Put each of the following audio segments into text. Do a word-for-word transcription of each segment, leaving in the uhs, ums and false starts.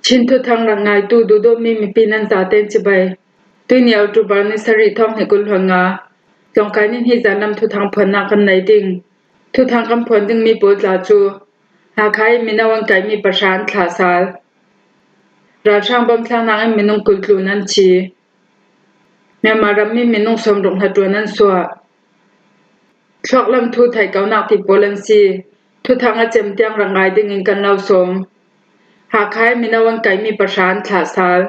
Chin thuthang rak ngaitu duhdawtmi mipi nan zaten cibai. Tuini October ni sarih thawng hnih kul hluan nga. Tlawngkai nin hi zanlam thuthang phuannak kan nei ding. Thuthang kan phuan dingmi pawl tla cu Hakha i mino an kaihmi pahra an thlah sal. Ralhrang bawmthlaknak in minung kul tlun an thi. Myanmar rammi minung sawmruk hnaṭuan an suah. Thluaklam thu theihkonak ti pawl an si. Thuthang a cem tiang rak ngai dingin kan lo sawm. Hakha i mino an kaihmi pahra an thlah sal.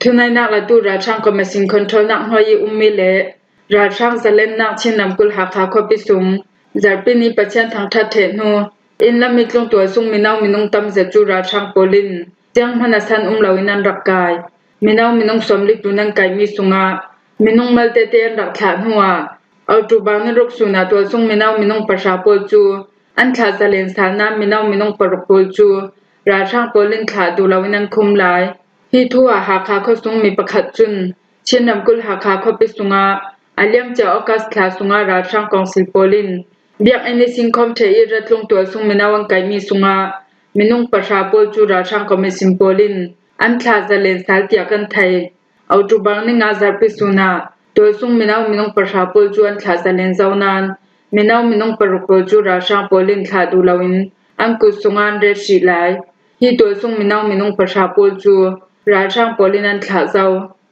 Thuneihnak latu ralhrang commission controlnak hnuai i ummi le ralhrang zalennak Chin ramkulh Hakha khuapi sung zarhpi ni Pathian thangṭhat ṭheh hnu inn lam i tlung tualsung mino minung tam zet cu ralhrang pawl in zianghman a san um loin an rak kai. Mino minung sawmli tlun an kaihmi sungah minung malte te an rak thlah hnuah October ni ruk sun ah tualsung mino minung pahra pawl cu an thlah zalen sal nain mino minung paruk pawl cu ralhrang pawl in thlah duh loin an khum lai. Hi thu ah Hakha khuasung mi pakhat cun Chin ramkulh Hakha khuapi sungah a liamcia August thla sungah ralhrang kawngsil pawl in biakinn i sinkhawm ṭheh i ra tlung tualsung mino an kaihmi sungah minung pahra pawl cu ralhrang commission pawl in an thlah zalen sal tiah kan thei. October ni nga zarhpi sun ah tualsung mino minung pahra pawl cu an thlah zalen zo nain mino minung paruk pawl cu ralhrang pawl in thlah duh loin an kut sungah an ret hrih lai. Hi tualsung mino minung pahra pawl cu ralhrang pawl in an thlah zo.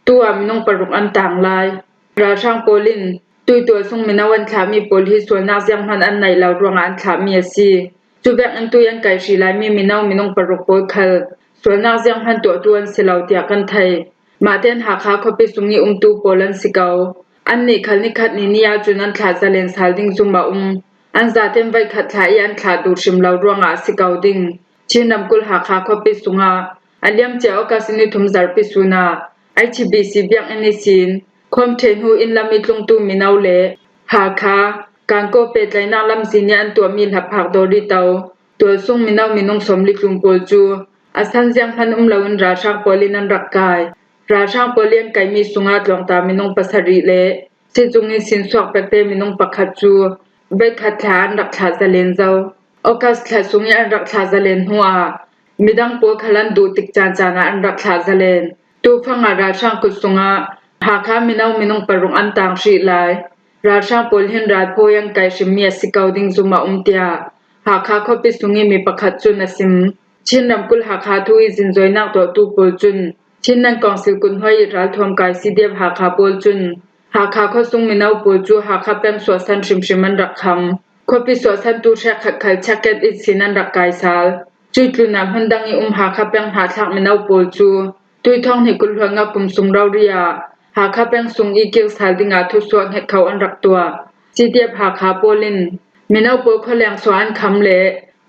Tu ah minung paruk an tang lai. Ralhrang pawl in tui tualsung mino an thlahmi pawl hi sualnak zianghman an neih lo ruangah an thlahmi a si. Cuvek in tui an kaih hrih laimi mino minung paruk pawl khal sualnak zianghman tuahtu an si lo tiah kan thei. Mahten Hakha khuapi sung i umtu pawl an si ko. Annih khal nikhat ni ni ahcun an thlah zalen sal ding zum a um. An zaten voikhat thla i an thlah duh hrim lo ruangah a si ko ding. Chin ramkulh Hakha khuapi sungah a liamcia August ni thum zarhpi sun ah H B C biakinn ihsin khawm ṭheh hnu inn lam i tlungtu mino le Hakha, Kankaw pehtlaihnak lamzin i an tuahmi hlapphak dawr i to tualsung mino minung sawmli tlun pawl cu a san zianghman um loin ralhrang pawl in an rak kai. Ralhrang pawl i an kaihmi sungah tlawngta minung pasarih le sizung in sinsuak pekte minung pakhat cu voikhat thla an rak thlah zalen zo. August thla sung i an rak thlah zalen hnuah midang pawl khal an duh tik caan caan ah an rak thlah zalen. Tufang ah ralhrang kut sungah Hakha mino minung paruk an tang hrih lai. Ralhrang pawl hin ralphawi an kaih hrimmi a si ko ding zum a um tiah Hakha khuapi sung i mi pakhat cun a sim. Chin ramkulh Hakha thu i zinzawinak tuahtu pawl cun Chin nan kawngsil kut hnuai i ralthuam kai C D F Hakha pawl cun Hakha khuasung mino pawl cu Hakha peng suahsan hrimhrim an rak kham. Khuapi suahsantu hrekkhat khal check-gate ihsin an rak kai sal. Cuih tlunah hmun dang i um Hakha peng hnahthlak mino pawl cu tui thawng hnih kul hluan nga kum sung rori ah Hakha peng sung i kir sal dingah thusuah hnget kho an rak tuah. C D F Hakha pawl in mino pawl khualeng suah an kham le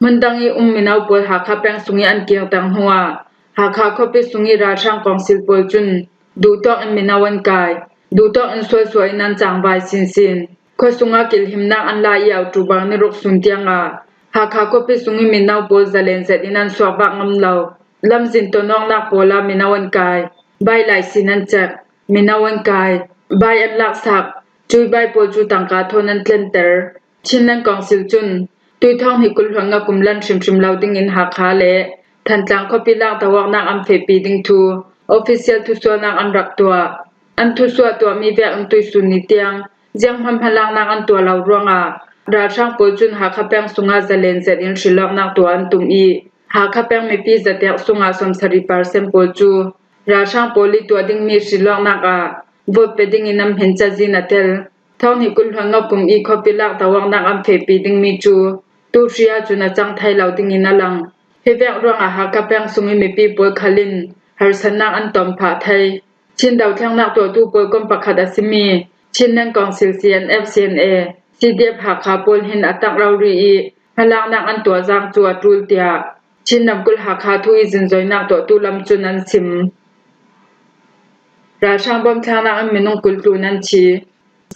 hmun dang i um mino pawl Hakha peng sung i an kir tang hnuah Hakha khuapi sung i ralhrang kawngsil pawl cun duhtawk in mino an kai. Duhtawk in sualsual in an cangvai sinsin. Khuasung ah kilhimnak an la i October ni ruk sun tiangah Hakha khuapi sung i mino pawl zalen zet in an suakvak ngam lo. Lamzin tonawknak pawl ah mino an kai. Bai lai sin an cek. Mino an kai. Bai an laksak. Cui bai pawl cu tangka thawn an tlenter. Chinland Council cun tui thawng hnih kul hluan nga kum lan hrimhrim lo dingin Hakha le Thantlang khuapi lak doawknak an fehpi ding thu official thusuahnak an rak tuah. An thusuah tuahmi vek in tuisun ni tiang zianghman hmalaknak an tuah lo ruangah ralhrang pawl cun Hakha peng sungah zalen zet in hrilawknak tuah an tum i Hakha peng mipi zatek sungah sawmsarih percent pawl cu ralhrang pawl i tuah dingmi hrilawknak ah vote pe dingin an hmin cazin a tel. Thawng hnih kul hluan nga kum i khuapi lak doawknak an fehpi dingmi cu tu hri ahcun a cang thei lo dingin a lang. Hi vek ruangah Hakha peng sung i mipi pawl khal in harsatnak an tawm phah thei. Chin dothlennak tuahtu pawl kom pakhat a simi Chinland Council C N F, C N A, C D F Hakha pawl hin a tak rori i hmalaknak an tuah zang cu a ṭul tiah Chin ramkulh Hakha thu i zinzawinak tuahtu lam cun an sim. Ralhrang bawmthlaknak in minung kul tlun an thi.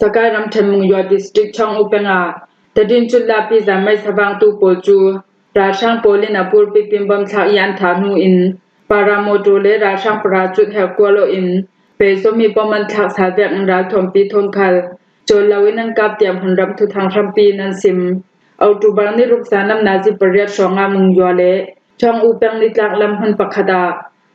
Sakai ramṭhen Mungyaw District Chawng U peng ah Tadin Cun Lapi zanmai savangtu pawl cu ralhrang pawl in a purpip in bawmthlak i an thah hnu in paramotor le ralhrang para cut herh kualo in peizomi bawm an thlak sal vek in ralthuampi thawn khal cawl lo in an kap tiah hmunram thuthang hrampi in an sim. October ni ruk zanlam nazi pariat hrawngah Mungyaw le Chawng U peng nitlak lam hmun pakhat ah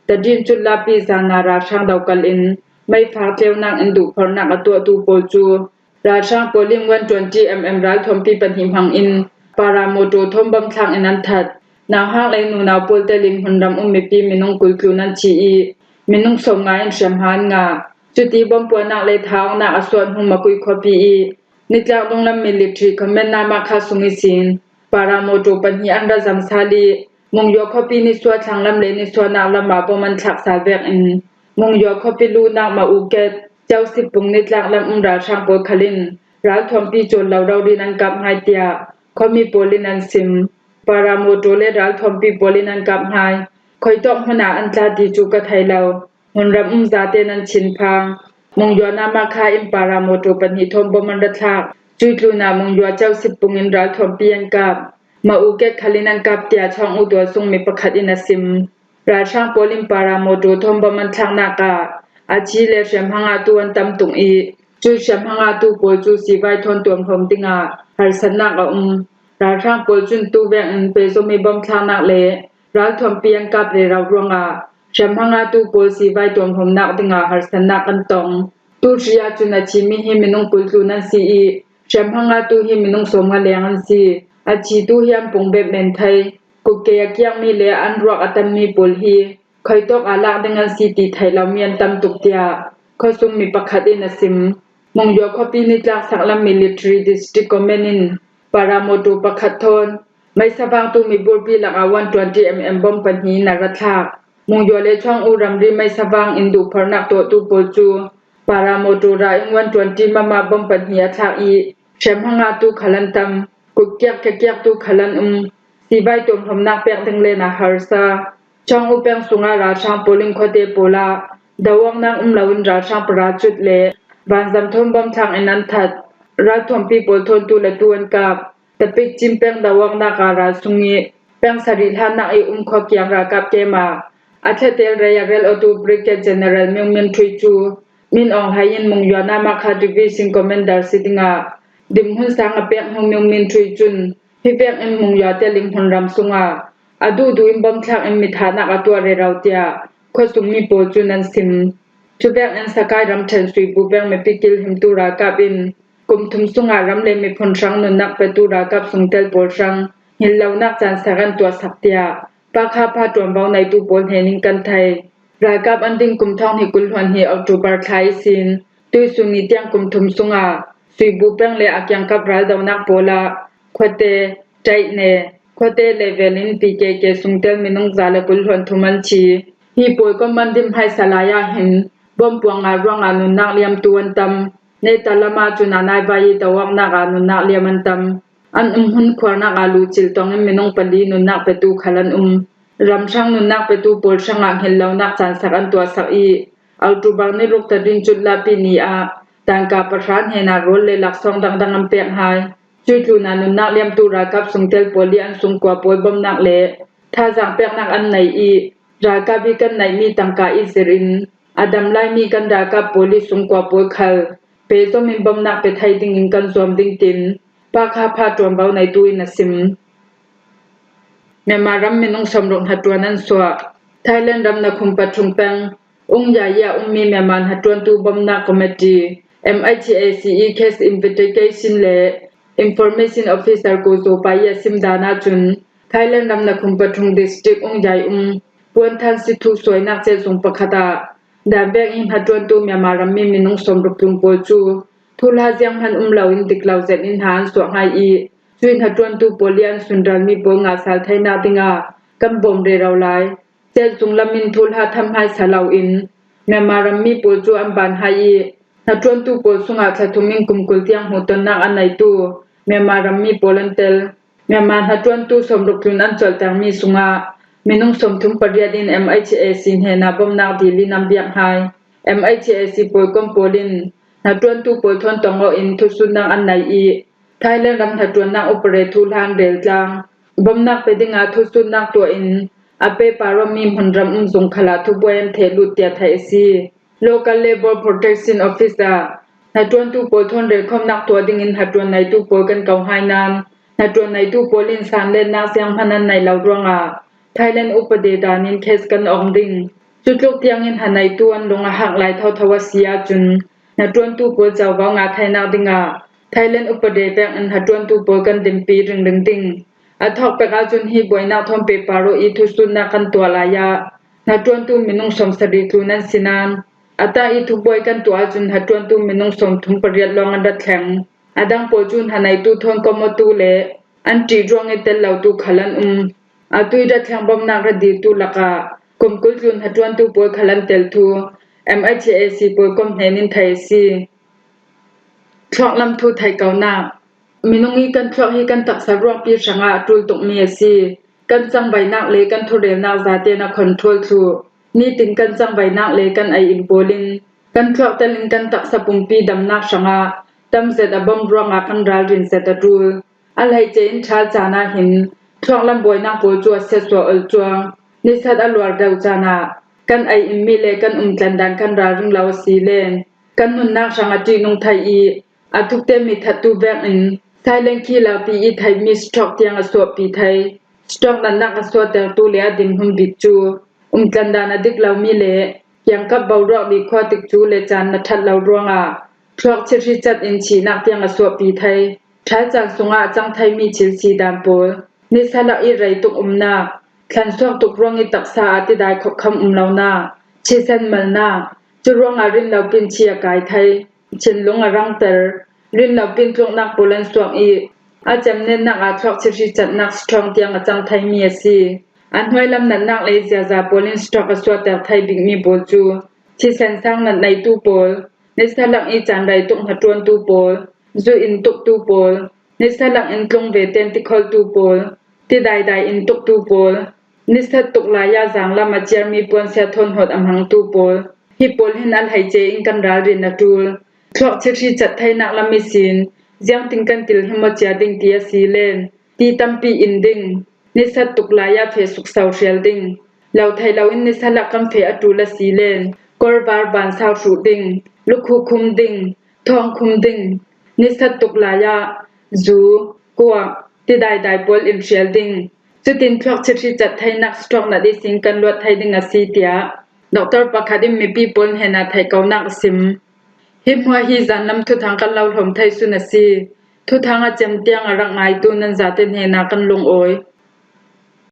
Tadin Cutlapi zana ralhrang dokal in meifak tleunak in duhphornak a tuahtu pawl cu ralhrang pawl in one twenty mm ralthuampi pahnih hmang in paramotor thawn bom thlak in an that. Nauhak le nunau pawl tel in hmunram um mipi minung kul tlun an thi i minung sawmnga in hriamhma an ngah. Cuti bomb puahnak le thawknak a suah hnu Makui khuapi i nitlak dunglam military command Namakha sung ihsin paramotor pahnih an ra zam sal i Mungyaw khuapi nisuah thlanglam le nisuahnak lam ah bomb an thlak sal vekin Mungyaw khuapi luhnak Mauket, Cosip pung nitlak lam um ralhrang pawl khal in ralthuampi cawl lo rori in an kap ngai tiah khuami pawl in an sim. Paramotor le ralthuampi pawl in an kap ngai. Khuitawk hmun ah an tla ti cu ka thei lo. Hmunram um zate nan thinphang. Mungyaw Namakha in paramotor pahnih thawn bomb an ra thlak. Cui tlunah Mungyaw Cosip pung in ralthuampi an kap. Mauket khal in an kap tiah Chawng U tualsung mi pakhat in a sim. Ralhrang pawl in paramotor thawn bomb an thlaknak ah a thi le hriamhma ngahtu an tam tung i, cui hriamhma ngahtu pawl cu sivai thawn tuamhlawm dingah harsatnak a um. Ralhrang pawl cun tu vekin pehzom i bomb thlaknak le ralthuampi an kap rero ruangah hriamhma ngahtu pawl sivai tuamhlawmnak dingah harsatnak an tong. Tu hri ahcun a thimi hi minung kul tlun an si i, hriamhma ngahtu hi minung sawmnga leng an si. A thitu hi an pung bep men thei. Kukke a kiakmi le an ruak a tammi pawl hi khuitawk aa lak ding an si ti theih lomi an tam tuk tiah khuasung mi pakhat in a sim. Mungyaw khuapi nitlak saklam military district command in paramotor pakhat thawn meisavang tu miburpi lakah one twenty mm bomb pahnih in a ra thlak. Mungyaw le Chawng U ramri meisavang in duhphornak tuahtu pawl cu paramotor ah in one twenty mm bomb pahnih a thlak i hriamhma ngahtu khal an tam. Kutkiak kiakiaktu khal an um. Sivai tuamhlawmnak pek ding len a harsa. Chawng U peng sungah ralhrang pawl in khuate pawl ah do-awknak um loin ralhrang paracut le vanzam thawn bomb thlak in an that. Ralthuampi pawl thawn tu le tu an kap. Tapik Cin peng do-awknak ah ralsung i peng sarih hlannak i um khua kiang ralkap kem ah a thlatel rei a rel awtu Brigade General Myung Min Thui cu Min Aung Hlaing in Mungyaw Namakha Division Commander si dingah dinhmun sang a pek hnu Myung Min Thui cun hi vekin Mungyaw tel in hmunram sungah a duhduh in bomb thlak in mithahnak a tuah rero tiah khuasungmi pawl cun an sim. Cu vekin Sakai ramṭhen Suibu peng mipi kilhimtu ralkap in kum thum sungah ram le miphun hrang nunnak petu ralkap sungtel pawl hrang hngilhlonak caan sak an tuahsak tiah Pakha pha ṭuanvo neitu pawl hnen in kan thei. Ralkap an ding kum thawng hnih kul hluan hnih October thla ihsin tuihsun ni tiang kum thum sungah Suibu peng le a kiangkap raldonak pawl ah khuate, ṭaihne, khuate level in P K K sungtel minung za le kul hluan thum an thi. Hi pawl kong man dim hmaisa lai ah hin bomb puang ah ruangah nunnak liamtu an tam. Neta lam ah cun a naivai i do-awknak ah nunnak liam an tam. An umhmun khuarnak ah luhcil tongin minung pali nunnak petu khal an um. Ramhrang nunnak petu pawl hrangah hngilhlonak caan sak an tuahsak i, October ni ruk Tadin Cutlapi ni ah tangka pahra hnenah rawl le laksawng dangdang an pek hai. Cui tlunah nunnak liamtu ralkap sungtel pawl i an sungkua pawl bomnak le thazaang peknak an nei i, ralkap i kan neihmi tangka i zir in a dam laimi kan ralkap pawl i sungkua pawl khal pehzom in bomnak pe thei dingin kan zuam ding tin Pakha pha ṭuanvo neitu in a sim. Myanmar ram minung sawmruk hnaṭuan an suah. Thailand ram Nakhon Pathom peng Ung Yai i a ummi Myanmar hnaṭuantu bomnak committee, M H A C i case investigation le information officer Ko Zo Pai i a sim dan ahcun Thailand ram Nakhon Pathom district Ung Yai um Puan Than si thuk suainak celh zung pakhat ah dan vek i hnaṭuantu Myanmar rammi minung sawmruk tlun pawl cu thuhla zianghman um loin dik lo zet in hna an suah ngai i, cui hnaṭuantu pawl i an sunralmi pawl ngah sal theinak dingah kan bawm rero lai. Celh zung lam in thuhla tham hmaisa loin Myanmar rammi pawl cu an ban hai i, hnaṭuantu pawl sungah thla thum in kum kul tiang hmuhtonnak an neitu Myanmar rammi pawl an tel. Myanmar hnaṭuantu sawmruk tlun an colhtermi sungah minung sawmthum pariat in M H A C hnenah bomnak dil in an biak hai. M H A C pawl kom pawl in hnaṭuantu pawl thawn tong awh in thusunnak an nei i, Thailand ram hnaṭuannak upa re thuhla an rel tlang. Bomnak pe dingah thusunnak tuah in a pehpar awmi hmunram um zung khalah thubuai an theh lut tiah theih a si. Local Labour Protection Office ah hnaṭuantu pawl thawn relkhawmnak tuah dingin hnaṭuan neitu pawl kan ko hai nain, hnaṭuan neitu pawl in sanlennak sianghman an neih lo ruangah Thailand upadi dan in case kan awng ding, Cutluk tiangin hanaitu an lung a hak lai thotho a si ahcun, hnaṭuantu pawl covo ngah theinak dingah Thailand upadi pek in hnaṭuantu pawl kan dinpi ringring ding. A thawk pek ahcun hi buainak thawn pehpar aw i thusuhnak kan tuah lai ah hnaṭuantu minung sawmsarih tlun an si nain, a tak i thubuai kan tuah ahcun hnaṭuantu minung sawmthum pariat lawng an rat thleng. A dang pawl cu hanaitu thawn kom awtu le an ṭih ruang i tel lotu khal an um. Atu i rat thleng bomnak rat diltu lakah kum kul tlun hnaṭuantu pawl khal an tel thu M H A C pawl kom hnen in theih a si. Thluak lam thu theih konak. Minung i kan thluak hi kan taksa ruangpi hrangah a ṭul tukmi a si. Kan cangvaihnak le kan thurelnak zaten a control thluh. Nitin kan cangvaihnak le kan ei in pawl in kan thluak tel in kan taksa pumpi damnak hrangah tam zet a bom ruangah kan ralrin zet a ṭul. A hleice in ṭhal caan ah hin thluak lam buainak pawl cu a siatsuah olh cuang. Nisat a luar deuh caan ah kan ei inmi le kan umtlan dan kan ralring lo a si le kan nunnak hrang a ṭihnung thei i, a thukte mi thattu vek in silent killer ti i theihmi stroke tiang a suahpi thei. Stroke natnak a suahtertu le a dinhmun bik cu umtlan dan a dik lomi le kiangkap boruak dih khua tikcu le caan na ṭhat lo ruangah thluak chirhri cat in thihnak tiang a suahpi thei. Ṭhal caan sungah a cang theimi thil si dan pawl, nisa lak i rei tuk umnak, thlansuak tuk ruang i taksa ah tidai khawhkham um lonak, thisen malnak, cu ruangah rinlopin thi a kai thei, thinlung a rangter, rinlopin tluknak pawl an suak i, a cemnennak ah thluak chirhri catnak stroke tiang a cang theimi a si. A hnuailam natnak le ziaza pawl in stroke a suahter thei bikmi pawl cu thisen sang nat neitu pawl, nisa lak i caan rei tuk hnaṭuantu pawl, zu in tuktu pawl, nisa lak in tlung ve ten tikholtu pawl, tidaidai in tuktu pawl, nisa tuk lai ah zaanglam a ciarmi puansia thawn hot a hmangtu pawl, hi pawl hin a hleice in kan ralrin a ṭul. Thluak chirhri cat theinak lam ihsin ziangtin kan kil him aw cia ding ti a si len ti tampi in ding. Nisa tuk lai ah feh sukso hrial ding. Lo thei loin nisa lak kan feh a ṭul a si len, kawrvar vansau hruh ding, lukhu khum ding, thawng khum ding, nisa tuk lai ah zu, kuak, tidaidai pawl in hrial ding. Cutin thluak chirhri cat theinak stroke nat ihsin kan luat thei ding a si, tiah doctor pakhat in mipi pawl hnenah theih konak a sim. Hi hmuah hi zanlam thuthang kan lo hlawm thei sun a si. Thuthang a cem tiang a rak ngaitu nan zate hnenah kan lungawi.